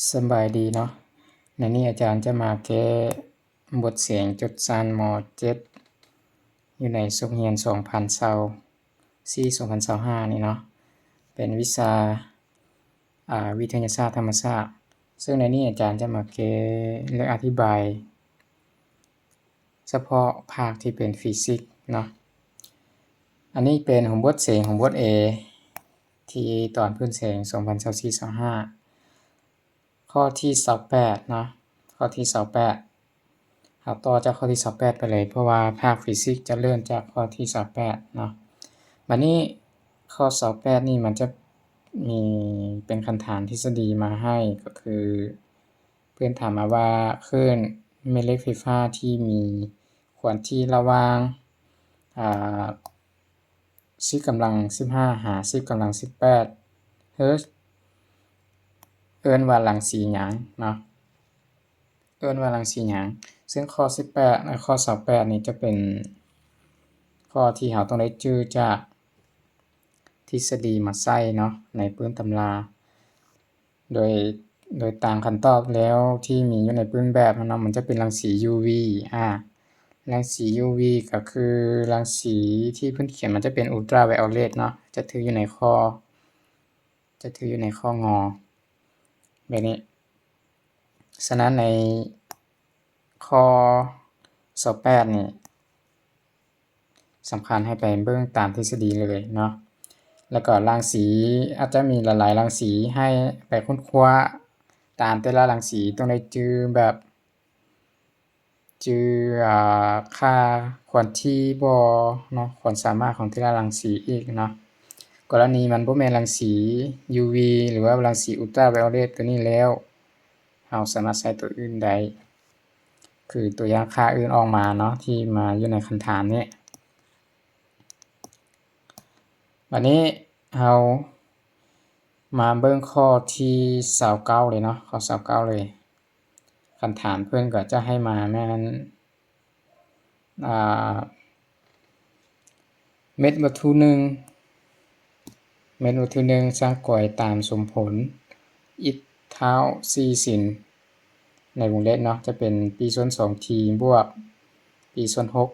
ສະບາຍດີເນາະ, ໃນນີ້ອາຈານຈະມາແກ້ບົດເສັງຈົບຊັ້ນ ມໍເຈັດ ຢູ່ໃນສົກຮຽນສອງພັນຊາວສີ່ ສອງພັນຊາວຫ້ານີ້ເນາະ, ເປັນວິຊາ ອາ ວິທະຍາສາດທຳມະຊາດ. ເຊິ່ງໃນນີ້ອາຈານຈະມາແກ້ ແລະ ອະທິບາຍ ສະເພາະພາກທີ່ເປັນຟີຊິກເນາະ. ອັນນີ້ເປັນໂຮມບົດເສັງ ໂຮມບົດເອ ທີ່ຕອນພື້ນເສັງສອງພັນຊາວສີ່ ຊາວຫ້າ ຂໍ້ທີຊາວແປດເນາະ, ຂໍ້ທີຊາວແປດ ເຮົາຕໍ່ຈາກຂໍ້ທີຊາວແປດໄປເລີຍ ເພາະວ່າພາກຟີຊິກຈະເລີ່ມຈາກຂໍ້ທີຊາວແປດເນາະ. ບັດນີ້ຂໍ້ຊາວແປດນີ້ມັນຈະມີເປັນຄັນຖາມທິດສະດີມາໃຫ້ ກໍຄື ເພິ່ນຖາມມາວ່າ ຄື້ນແມ່ເຫຼັກໄຟຟ້າທີ່ມີຄວາມຖີ່ລະຫວ່າງ ອາ ສິບກຳລັງສິບຫ້າ ຫາ ສິບກຳລັງສິບແປດເຮີດ ເອີ້ນວ່າລັງສີຫຍັງເນາະ, ເອີ້ນວ່າລັງສີຫຍັງ. ເຊິ່ງຂໍ້ສິບແປດ ແລະ ຂໍ້ຊາວແປດນີ້ຈະເປັນຂໍ້ທີ່ເຮົາຕ້ອງໄດ້ຈື່ຈາກທິດສະດີມາໃຊ້ເນາະ ໃນປຶ້ມຕຳລາ. ໂດຍ ໂດຍຕາມຄຳຕອບແລ້ວທີ່ມີຢູ່ໃນປຶ້ມແບບຫັ້ນເນາະ ມັນຈະເປັນລັງສີ ຢູວີ ອາ ລັງສີ ຢູວີ ກໍຄືລັງສີທີ່ເພິ່ນຂຽນມັນຈະເປັນ ultraviolet ເນາະ, ຈະຖືກຢູ່ໃນຂໍ້ ຈະຖືກຢູ່ໃນຂໍ້ ງ ແບບນີ້. ສະນັ້ນໃນຂໍ້ຊາວແປດນີ້ ສຳຄັນໃຫ້ໄປເບິ່ງຕາມທິດສະດີເລີຍເນາະ. ແລ້ວກໍລັງສີ ອາດຈະມີຫຼາຍໆລັງສີໃຫ້ໄປຄົ້ນຄວ້າຕາມແຕ່ລະລັງສີ, ຕ້ອງໄດ້ຈື່ແບບ ຈື່ ອາ ຄ່າຄວາມຖີ່ບໍເນາະ, ຄວາມສາມາດຂອງແຕ່ລະລັງສີອີກເນາະ. ກໍລະນີມັນບໍ່ແມ່ນລັງສີ ຢູວີ ຫຼືວ່າລັງສີ ultraviolet ຕົວນີ້ແລ້ວ ເຮົາສາມາດໃຊ້ຕົວອື່ນໄດ້ ຄືຕົວຢ່າງຄ່າອື່ນອອກມາເນາະ ທີ່ມາຢູ່ໃນຄັນຖາມນີ້. ບັດນີ້ເຮົາມາເບິ່ງຂໍ້ທີຊາວເກົ້າເລີຍເນາະ, ຂໍ້ຊາວເກົ້າເລີຍ. ຄັນຖາມເພິ່ນກໍຈະໃຫ້ມາແມ່ນ ອາ ເມັດວັດຖຸໜຶ່ງ ເມັດວັດຖຸໜຶ່ງສ້າງກວຍຕາມສົມຜົນອິດທ້າວສີ່ຊິນ ໃນວົງເລັບເນາະ ຈະເປັນປີສ່ວນສອງທີ ບວກປີສ່ວນຫົກ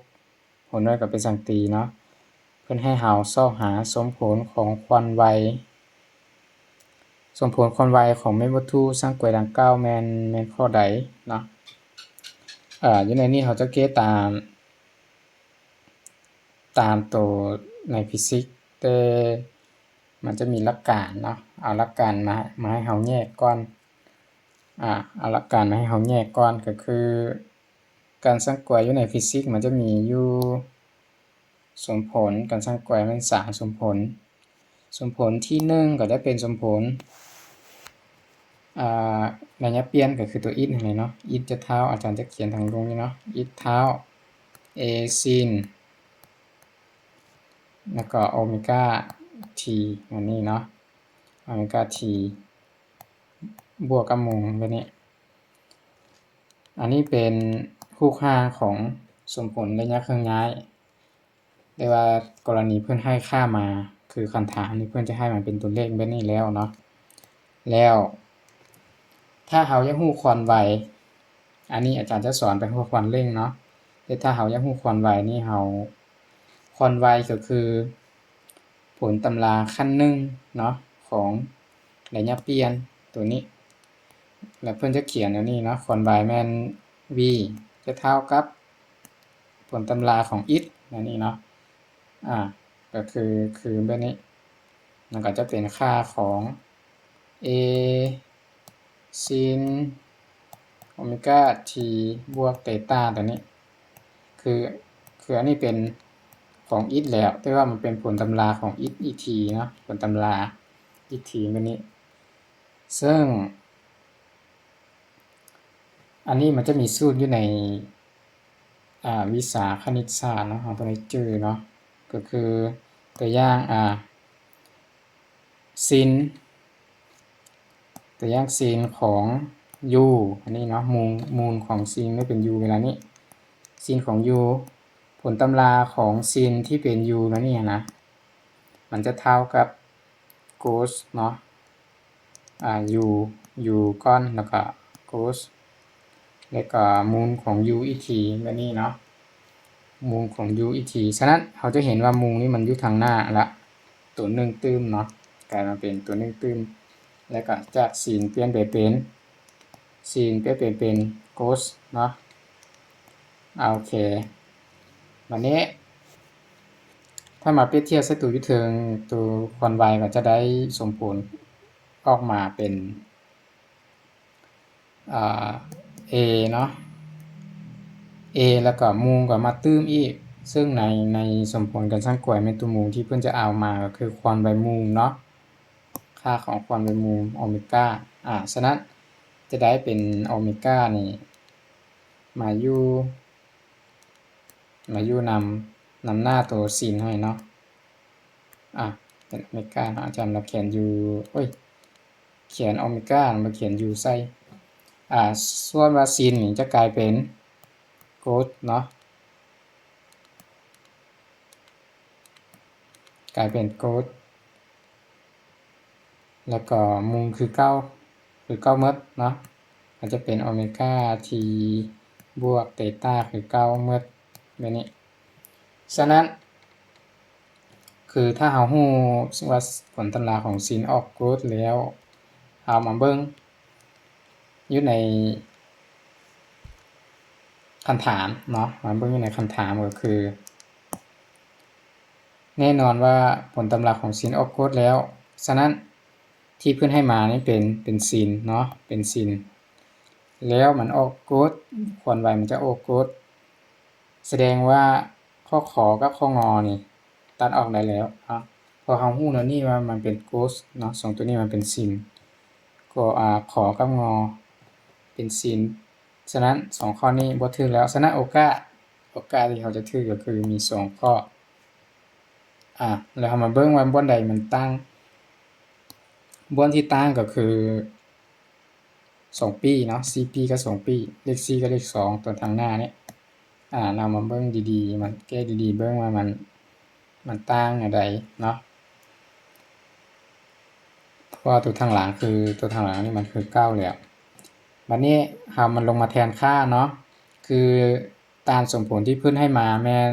ຜົນໜ່ວຍກໍເປັນສັງຕີເນາະ. ເພິ່ນໃຫ້ເຮົາຊອກຫາສົມຜົນຂອງຄວາມໄວ ສົມຜົນຄວາມໄວຂອງເມັດວັດຖຸສ້າງກວຍດັ່ງກ່າວແມ່ນ ແມ່ນຂໍ້ໃດເນາະ. ເອີ ຢູ່ໃນນີ້ເຮົາຈະແກ້ຕາມ ຕາມໂຕໃນຟີຊິກ ແຕ່ມັນຈະມີຫຼັກການເນາະ, ເອົາຫຼັກການມາ ມາໃຫ້ເຮົາແຍກກ່ອນ ອາ ເອົາຫຼັກການມາໃຫ້ເຮົາແຍກກ່ອນ ກໍຄື ການສ້າງກວຍຢູ່ໃນຟີຊິກມັນຈະມີຢູ່ສົມຜົນ, ການສ້າງກວຍແມ່ນສາມສົມຜົນ. ສົມຜົນທີໜຶ່ງກໍຈະເປັນສົມຜົນ ອາ ໄລຍະປ່ຽນກໍຄືຕົວອິດຫັ້ນແຫຼະເນາະ, ອິດຈະທ້າວ ອາຈານຈະຂຽນທາງລຸ່ມນີ້ເນາະ, ອິດທ້າວ ເອ ຊິນ ແລ້ວກໍໂອເມກາທີ ອັນນີ້ເນາະ, ໂອເມກາທີ ບວກກັບມຸມແບບນີ້. ອັນນີ້ເປັນຮູບຮ່າງຂອງສົມຜົນໄລຍະເຄື່ອນຍ້າຍ, ແຕ່ວ່າກໍລະນີເພິ່ນໃຫ້ຄ່າມາ ຄືຄັນຖາມນີ້ເພິ່ນຈະໃຫ້ມາເປັນຕົວເລກແບບນີ້ແລ້ວເນາະ. ແລ້ວຖ້າເຮົາຢາກຮູ້ຄວາມໄວ, ອັນນີ້ອາຈານຈະສອນໄປຮອດຄວາມເລັ່ງເນາະ, ແຕ່ຖ້າເຮົາຢາກຮູ້ຄວາມໄວນີ້ ເຮົາ ຄວາມໄວກໍຄືຜົນຕຳລາຂັ້ນໜຶ່ງເນາະ ຂອງໄລຍະປ່ຽນຕົວນີ້, ແລ້ວເພິ່ນຈະຂຽນອັນນີ້ເນາະ, ຄວາມໄວແມ່ນ V ຈະເທົ່າກັບຜົນຕຳລາຂອງ x ອັນນີ້ເນາະ, ອາ ກໍຄື ຄືແບບນີ້, ມັນກໍຈະເປັນຄ່າຂອງ A sin ໂອເມກາ t ບວກເຕຕາຕົວນີ້ ຄື ຄືອັນນີ້ເປັນຂອງ x ແລ້ວ, ແຕ່ວ່າມັນເປັນຜົນຕຳລາຂອງ x ອີກທີເນາະ, ຜົນຕຳລາ x ທີແບບນີ້. ເຊິ່ງອັນນີ້ມັນຈະມີສູດຢູ່ໃນ ອາ ວິຊາຄະນິດສາດເນາະ, ເຮົາຕ້ອງໄດ້ຈື່ເນາະ, ກໍຄືຕົວຢ່າງ ອາ sin ຕົວຢ່າງ sin ຂອງ u ອັນນີ້ເນາະ, ມູນ ມູນຂອງ sin ນີ້ເປັນ u ເວລານີ້, sin ຂອງ u ຜົນຕຳລາຂອງ sin ທີ່ເປັນ u ແນວນີ້ນະ, ມັນຈະເທົ່າກັບ cos ເນາະ ອາ u u ກ່ອນ ແລ້ວກໍ cos ແລ້ວກໍ mul ຂອງ u ອີກທີ ແບບນີ້ເນາະ mul ຂອງ u ອີກທີ. ສະນັ້ນເຮົາຈະເຫັນວ່າ mul ນີ້ມັນຢູ່ທາງໜ້າລະ ໂຕໜຶ່ງຕື່ມເນາະ ກາຍມາເປັນໂຕໜຶ່ງຕື່ມ ແລ້ວກໍຈາກ sin ປ່ຽນໄປເປັນ sin ປ່ຽນໄປເປັນ cos ເນາະ. ໂອເຄ ບາດນີ້ ຖ້າມາປຽບທຽບໃສ່ໂຕຢູ່ເທິງ ໂຕຄວານ y ກໍຈະໄດ້ສົມຜົນອອກມາເປັນ ອາ a ເນາະ a ແລ້ວກໍ mul ກໍມາຕື່ມອີກ ເຊິ່ງໃນ ໃນສົມຜົນການສັງກວຍແມ່ນໂຕ mul ທີ່ເພິ່ນຈະເອົາມາກໍຄືຄວານ y mul ເນາະ ຄ່າຂອງຄວານ y mul ໂອເມກາ. ອາ ສະນັ້ນຈະໄດ້ເປັນໂອເມການີ້ມາຢູ່ ມາຢູ່ນຳ ນຳໜ້າໂຕ sin ໃຫ້ເນາະ. ອາ ເປັນໂອເມກາເນາະ ອາຈານລະຂຽນຢູ່ ໂອ້ຍ ຂຽນໂອເມກາ ມາຂຽນ u ໃສ່. ອາ ສ່ວນວ່າ sin ນີ້ຈະກາຍເປັນ cos ເນາະ ກາຍເປັນ cos ແລ້ວກໍ mul ຄືເກົ່າ ຄືເກົ່າໝົດເນາະ ກໍຈະເປັນໂອເມກາ t ບວກເຕຕາຄືເກົ່າໝົດ ແບບນີ້. ສະນັ້ນ ຄືຖ້າເຮົາຮູ້ວ່າຜົນຕຳລາຂອງ sin ອອກ cos ແລ້ວ ເຮົາມາເບິ່ງຢູ່ໃນຄຳຖາມເນາະ ມາເບິ່ງຢູ່ໃນຄຳຖາມ ກໍຄື ແນ່ນອນວ່າຜົນຕຳລາຂອງ sin ອອກ cos ແລ້ວ. ສະນັ້ນທີ່ເພິ່ນໃຫ້ມານີ້ເປັນ ເປັນ sin ເນາະ ເປັນ sin ແລ້ວມັນອອກ cos ຄວານ y ມັນຈະອອກ cos ສະແດງວ່າຂໍ້ ຂ ກັບຂໍ້ ງ ນີ້ຕັດອອກໄດ້ແລ້ວເນາະ ເພາະເຮົາຮູ້ແນວນີ້ວ່າມັນເປັນ cos ເນາະ ສອງໂຕນີ້ມັນເປັນ sin ກໍ ອາ ຂ ກັບ ງ ເປັນ sin. ສະນັ້ນສອງຂໍ້ນີ້ບໍ່ຖືກແລ້ວ. ສະນັ້ນໂອກາດ ໂອກາດທີ່ເຮົາຈະຖືກກໍຄືມີສອງຂໍ້. ອາ ແລ້ວເຮົາມາເບິ່ງວ່າບ່ອນໃດມັນຕ່າງ. ບ່ອນທີ່ຕ່າງກໍຄືສອງປີເນາະ ສີ່ປີກັບສອງປີ ເລກສີ່ກັບເລກສອງ ຕົວທາງໜ້ານີ້. ອາ ເຮົາມາເບິ່ງດີໆ ມາແກ້ດີໆ ເບິ່ງວ່າມັນ ມັນຕ່າງແນວໃດເນາະ ເພາະວ່າຕົວທາງຫຼັງຄື ຕົວທາງຫຼັງນີ້ມັນຄືເກົ້າແລ້ວ. ບັດນີ້ເຮົາມາລົງມາແທນຄ່າເນາະ ຄືຕາມສົມຜົນທີ່ເພິ່ນໃຫ້ມາແມ່ນ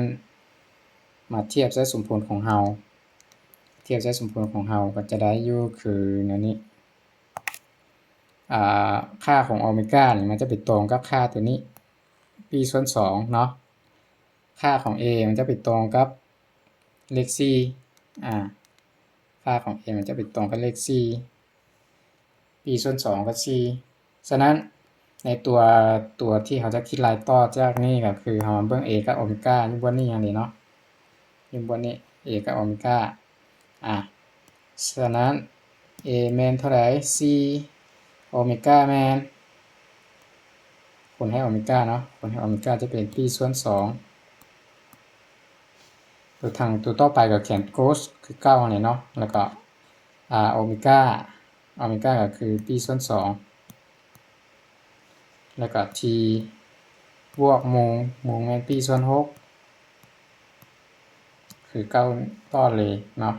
ມາທຽບໃສ່ສົມຜົນຂອງເຮົາ ທຽບໃສ່ສົມຜົນຂອງເຮົາກໍຈະໄດ້ຢູ່ຄືແນວນີ້. ອາ ຄ່າຂອງໂອເມການີ້ມັນຈະໄປຕົງກັບຄ່າຕົວນີ້ p ສ່ວນສອງເນາະ ຄ່າຂອງ a ມັນຈະໄປຕົງກັບເລກສີ່ ອາ ຄ່າຂອງ a ມັນຈະໄປຕົງກັບເລກສີ່ p ສ່ວນສອງກັບສີ່. ສະນັ້ນໃນຕົວ ຕົວທີ່ເຮົາຈະຄິດໄລ່ຕໍ່ຈາກນີ້ກໍຄືເຮົາມາເບິ່ງ a ກັບໂອເມກາຢູ່ບ່ອນນີ້ຫຍັງນີ້ເນາະ ຢູ່ບ່ອນນີ້ a ກັບໂອເມກາ. ອາ ສະນັ້ນ a ແມ່ນເທົ່າໃດ? ສີ່ ໂອເມກາແມ່ນ ຄູນໃຫ້ໂອເມກາເນາະ ຄູນໃຫ້ໂອເມກາຈະເປັນ p ສ່ວນສອງ. ຕົວທາງ ຕົວຕໍ່ໄປກໍຂຽນ cos ຄືເກົ່າຫັ້ນແຫຼະເນາະ ແລ້ວກໍ ອາ ໂອເມກາ ໂອເມກາກໍຄື p ສ່ວນສອງ ແລ້ວກໍ t ບວກ mul mul ແມ່ນ p ສ່ວນຫົກ ຄືເກົ່າຕໍ່ເລີຍເນາະ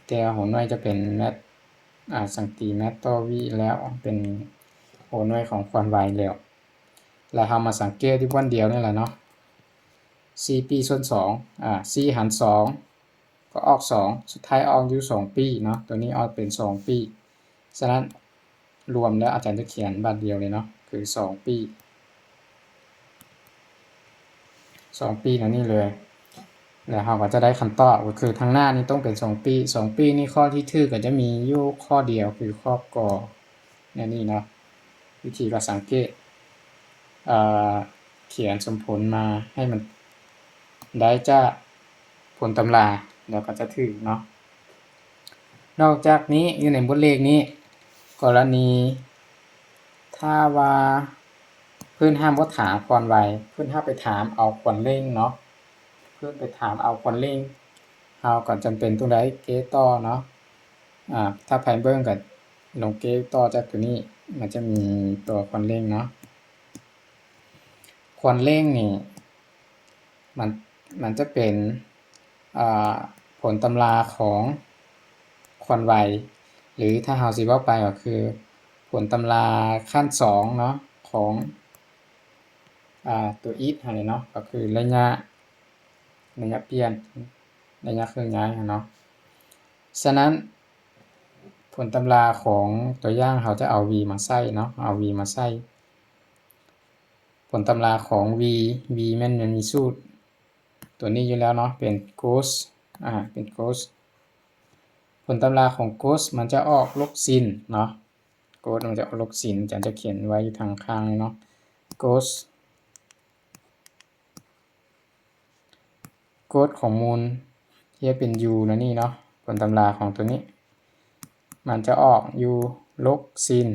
ແຕ່ຫົວໜ່ວຍຈະເປັນແມັດ ອາ ສັງຕີແມັດຕໍ່ວິແລ້ວ ເປັນຫົວໜ່ວຍຂອງຄວານ y ແລ້ວ. ແລ້ວເຮົາມາສັງເກດຢູ່ບ່ອນດຽວນີ້ແຫຼະເນາະ ສີ່ປີສ່ວນສອງ ອາ ສີ່ຫານສອງ ກໍອອກສອງ ສຸດທ້າຍອອກຢູ່ສອງປີເນາະ ຕົວນີ້ອອກເປັນສອງປີ. ສະນັ້ນລວມແລ້ວອາຈານຈະຂຽນບາດດຽວເລີຍເນາະ ຄືສອງປີ ສອງປີແນວນີ້ເລີຍ ແລ້ວເຮົາກໍຈະໄດ້ຄຳຕອບ ກໍຄືທາງໜ້ານີ້ຕ້ອງເປັນສອງປີ. ສອງປີນີ້ຂໍ້ທີ່ຖືກກໍຈະມີຢູ່ຂໍ້ດຽວ ຄືຂໍ້ ກ ແນວນີ້ເນາະ. ວິທີການສັງເກດ ເອີ ຂຽນສົມຜົນມາໃຫ້ມັນໄດ້ຈາກຜົນຕຳລາ ແລ້ວກໍຈະຖືກເນາະ. ນອກຈາກນີ້ ຢູ່ໃນບົດເລກນີ້ ກໍລະນີຖ້າວ່າເພິ່ນຫ້າມບໍ່ຖາມຄວານໄວ ເພິ່ນຫ້າມໄປຖາມເອົາຄວານເລັ່ງເນາະ ເພິ່ນໄປຖາມເອົາຄວານເລັ່ງ ເຮົາກໍຈຳເປັນຕ້ອງໄດ້ແກ້ຕໍ່ເນາະ. ອາ ຖ້າໃຜເບິ່ງກໍ ລົງເກມຕໍ່ຈາກຕົວນີ້ ມັນຈະມີຕົວຄວານເລັ່ງເນາະ. ຄວານເລັ່ງນີ້ມັນ ມັນຈະເປັນ ອາ ຜົນຕຳລາຂອງຄວານໄວ ຫຼື ຖ້າເຮົາຊິເວົ້າໄປກໍຄື ຜົນຕຳລາຂັ້ນສອງເນາະ ຂອງ ອາ ຕົວ if ຫັ້ນແຫຼະເນາະ ກໍຄືໄລຍະ ໄລຍະປ່ຽນ ໄລຍະເຄື່ອນຍ້າຍຫັ້ນເນາະ. ສະນັ້ນ ຜົນຕຳລາຂອງຕົວຢ່າງ ເຮົາຈະເອົາ v ມາໃສ່ເນາະ ເອົາ v ມາໃສ່. ຜົນຕຳລາຂອງ v v ແມ່ນ ມັນມີສູດຕົວນີ້ຢູ່ແລ້ວເນາະ ເປັນ Gauss ອາ ເປັນ Gauss. ຜົນຕຳລາຂອງ Gauss ມັນຈະອອກລົບ sin ເນາະ Gauss ມັນຈະອອກລົບ sin ອາຈານຈະຂຽນໄວ້ຢູ່ທາງຂ້າງນີ້ເນາະ Gauss Gauss ຂອງມູນທີ່ເຮັດເປັນ u ນັ້ນນີ້ເນາະ ຜົນຕຳລາຂອງຕົວນີ້ ມັນຈະອອກຢູ່ລົບ sin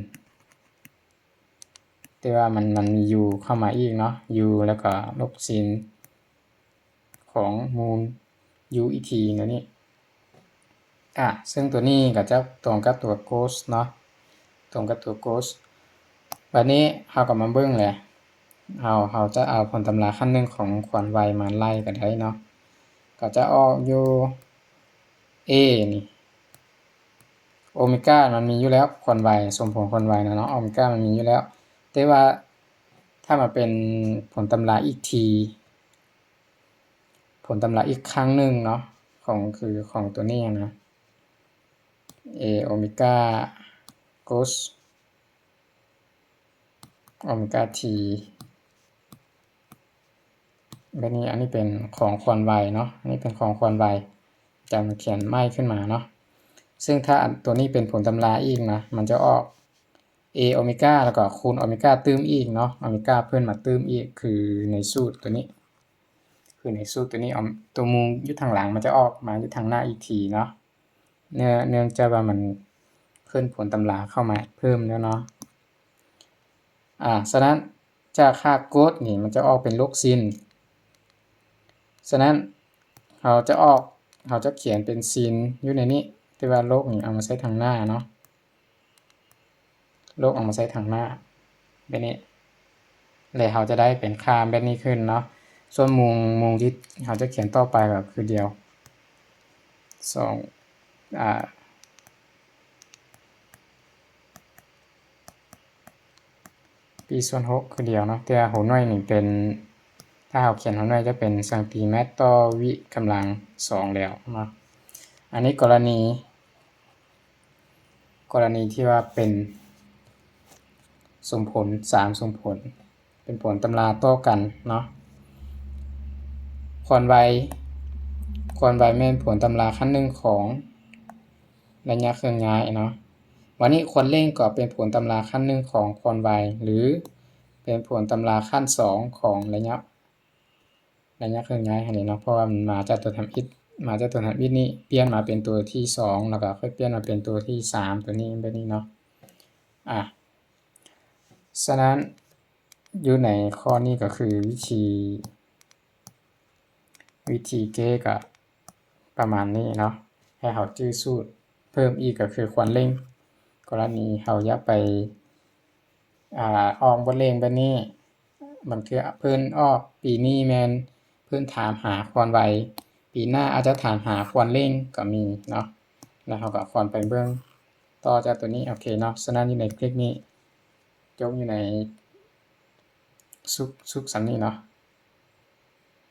ແຕ່ວ່າມັນ ມັນມີ u ເຂົ້າມາອີກເນາະ u ແລ້ວກໍລົບ sin ຂອງມູນ u ອີກທີນັ້ນນີ້. ອາ ເຊິ່ງຕົວນີ້ກໍຈະຕົງກັບຕົວ Gauss ເນາະ ຕົງກັບຕົວ Gauss. ບັດນີ້ເຮົາກໍມາເບິ່ງແຫຼະ ເຮົາ ເຮົາຈະເອົາຜົນຕຳລາຂັ້ນໜຶ່ງຂອງຄວາມໄວມາໄລ່ກໍໄດ້ເນາະ ກໍຈະອອກຢູ່ a ນີ້ ໂອເມກາມັນມີຢູ່ແລ້ວ ຄວາມໄວ ສົມຜົນຄວາມໄວນະເນາະ ໂອເມກາມັນມີຢູ່ແລ້ວ ແຕ່ວ່າຖ້າມາເປັນຜົນຕຳລາອີກທີ ຜົນຕຳລາອີກຄັ້ງໜຶ່ງເນາະ ຂອງ ຄືຂອງຕົວນີ້ນະ a ໂອເມກາ Gauss ໂອເມກາ t ແບບນີ້ ອັນນີ້ເປັນຂອງຄວາມໄວເນາະ ອັນນີ້ເປັນຂອງຄວາມໄວ ຈະຂຽນໃໝ່ຂຶ້ນມາເນາະ ເຊິ່ງຖ້າອັນຕົວນີ້ເປັນຜົນຕຳລາອີກນະ ມັນຈະອອກ a ໂອເມກາ ແລ້ວກໍຄູນໂອເມກາຕື່ມອີກເນາະ ໂອເມກາເພີ່ມມາຕື່ມອີກ ຄືໃນສູດຕົວນີ້ ຄືໃນສູດຕົວນີ້ ເອົາຕົວມູນຢູ່ທາງຫຼັງ ມັນຈະອອກມາຢູ່ທາງໜ້າອີກທີເນາະ ເນື່ອງ ເນື່ອງຈາກວ່າມັນເພີ່ມຜົນຕຳລາເຂົ້າມາເພີ່ມແລ້ວເນາະ. ອາ ສະນັ້ນຈາກຄ່າ Gauss ນີ້ ມັນຈະອອກເປັນລົບ sin ສະນັ້ນເຮົາຈະອອກ ເຮົາຈະຂຽນເປັນ sin ຢູ່ໃນນີ້ ແຕ່ວ່າລົບນີ້ເອົາມາໃສ່ທາງໜ້າເນາະ ລົບເອົາມາໃສ່ທາງໜ້າແບບນີ້ ແລະ ເຮົາຈະໄດ້ເປັນຄ່າແບບນີ້ຂຶ້ນເນາະ. ສ່ວນມຸມ ມຸມທີ່ເຮົາຈະຂຽນຕໍ່ໄປກໍຄືດຽວ ສອງ ອາ ປີສ່ວນຫົກຄືດຽວເນາະ ແຕ່ຫົວໜ່ວຍນີ້ເປັນ ຖ້າເຮົາຂຽນຫົວໜ່ວຍຈະເປັນຊັງຕີແມັດຕໍ່ວິກຳລັງສອງແລ້ວເນາະ. ອັນນີ້ກໍລະນີ ກໍລະນີທີ່ວ່າເປັນສົມຜົນ ສາມສົມຜົນ ເປັນຜົນຕຳລາຕໍ່ກັນເນາະ. ຄວາມໄວ ຄວາມໄວແມ່ນຜົນຕຳລາຂັ້ນໜຶ່ງຂອງໄລຍະເຄື່ອນຍ້າຍເນາະ. ບັດນີ້ຄວາມເລັ່ງກໍເປັນຜົນຕຳລາຂັ້ນໜຶ່ງຂອງຄວາມໄວ ຫຼື ເປັນຜົນຕຳລາຂັ້ນສອງຂອງໄລຍະ ໄລຍະເຄື່ອນຍ້າຍຫັ້ນເດເນາະ ເພາະວ່າມັນມາຈາກຕົວທຳອິດ ມາຈາກຕົວທຳອິດນີ້ ປ່ຽນມາເປັນຕົວທີສອງ ແລ້ວກໍຄ່ອຍປ່ຽນມາເປັນຕົວທີສາມ ຕົວນີ້ ແບບນີ້ເນາະ. ອາ ສະນັ້ນຢູ່ໃນຂໍ້ນີ້ກໍຄືວິທີ ວິທີແກ້ກໍປະມານນີ້ເນາະ ໃຫ້ເຮົາຈື່ສູດເພີ່ມອີກກໍຄືຄວາມເລັ່ງ ກໍລະນີເຮົາຢາກໄປ ອາ ອອກບົດເລັ່ງແບບນີ້ ບາງເທື່ອເພິ່ນອອກປີນີ້ແມ່ນເພິ່ນຖາມຫາຄວາມໄວ ປີໜ້າອາດຈະຖາມຫາຄວາມເລັ່ງກໍມີເນາະ ແລ້ວເຮົາກໍຄວນໄປເບິ່ງຕໍ່ຈາກຕົວນີ້ ໂອເຄເນາະ. ສະນັ້ນຢູ່ໃນຄລິບນີ້ ຈົບຢູ່ໃນສຸກ ສຸກສ່ຳນີ້ເນາະ.